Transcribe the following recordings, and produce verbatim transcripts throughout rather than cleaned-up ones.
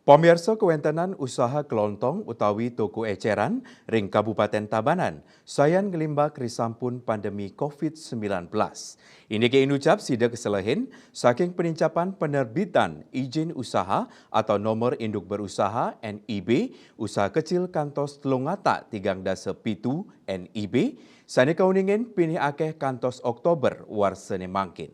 Pamiarsa, kawéntenan usaha kelontong utawi toko écéran ring Kabupaten Tabanan sayan nglimbak risampun pandemi covid sembilan belas. Indiké inucap sida kaselehin saking panincapan penerbitan izin usaha atau nomor induk berusaha, N I B, usaha kecil kantos telung atak tigang dasa pitu N I B, sané kauningin pinih akéh kantos Oktober warsané mangkin.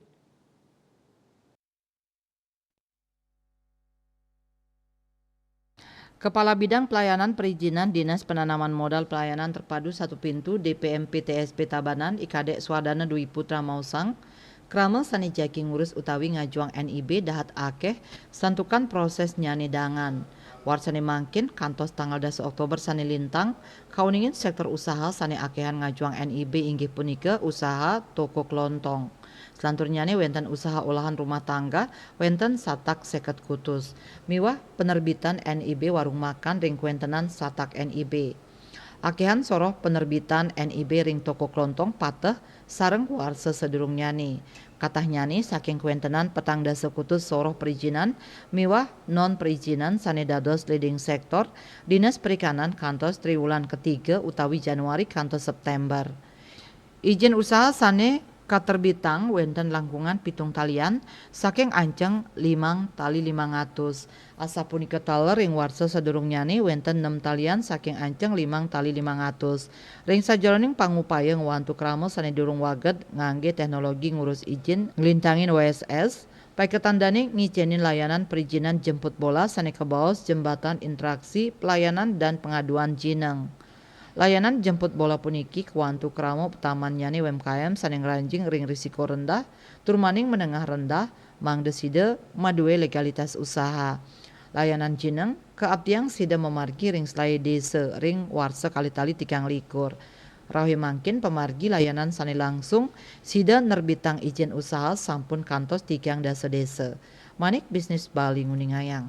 Kepala Bidang Pelayanan Perizinan Dinas Penanaman Modal Pelayanan Terpadu Satu Pintu D P M P T S P Tabanan, I Kadek Swardana Dwi Putra maosang, krama sané jagi ngurus utawi ngajuang N I B dahat akéh, santukan prosésnyané dangan. Warsané mangkin kantos tanggal dasa Oktober sané lintang, kauningin sektor usaha sané akéhan ngajuang N I B inggih punika usaha toko kelontong. Selanturnyané wénten usaha olahan rumah tangga, wénten satak séket kutus. Miwah penerbitan N I B warung makan ring kawéntenan satak N I B. Akéhan soroh penerbitan N I B ring toko kelontong pateh sareng warsa sadurungnyané. Katahnyané saking kawéntenan petang dasa kutus soroh perizinan miwah non perizinan sané dados leading sektor, Dinas Perikanan kantos triwulan ketiga utawi Januari kantos September. Izin usaha sané katerbitang wénten langkungan pitung talian saking anceng limang tali limang atus. Asapunika taler ring warsa sadurungnyané wénten nem talian saking anceng limang tali limang atus. Ring sajeroning pangupaya ngwantu krama sané durung waged nganggé téknologi ngurus izin nglintangin W S S, paiketan dané ngicénin layanan perizinan jemput bola sané kabaos jembatan interaksi pelayanan dan pengaduan jineng. Layanan jemput bola puniki kawantu krama utamannyané U M K M sané ngranjing ring risiko rendah tur maning menengah rendah, mangda sida madué legalitas usaha. Layanan jineng kaaptiang sida mamargi ring selaé désa ring warsa kalih tali tigang likur. Rauhé mangkin pamargi layanan sané langsung sida nerbitang izin usaha sampun kantos tigang dasa désa. Manik Bisnis Bali nguningayang.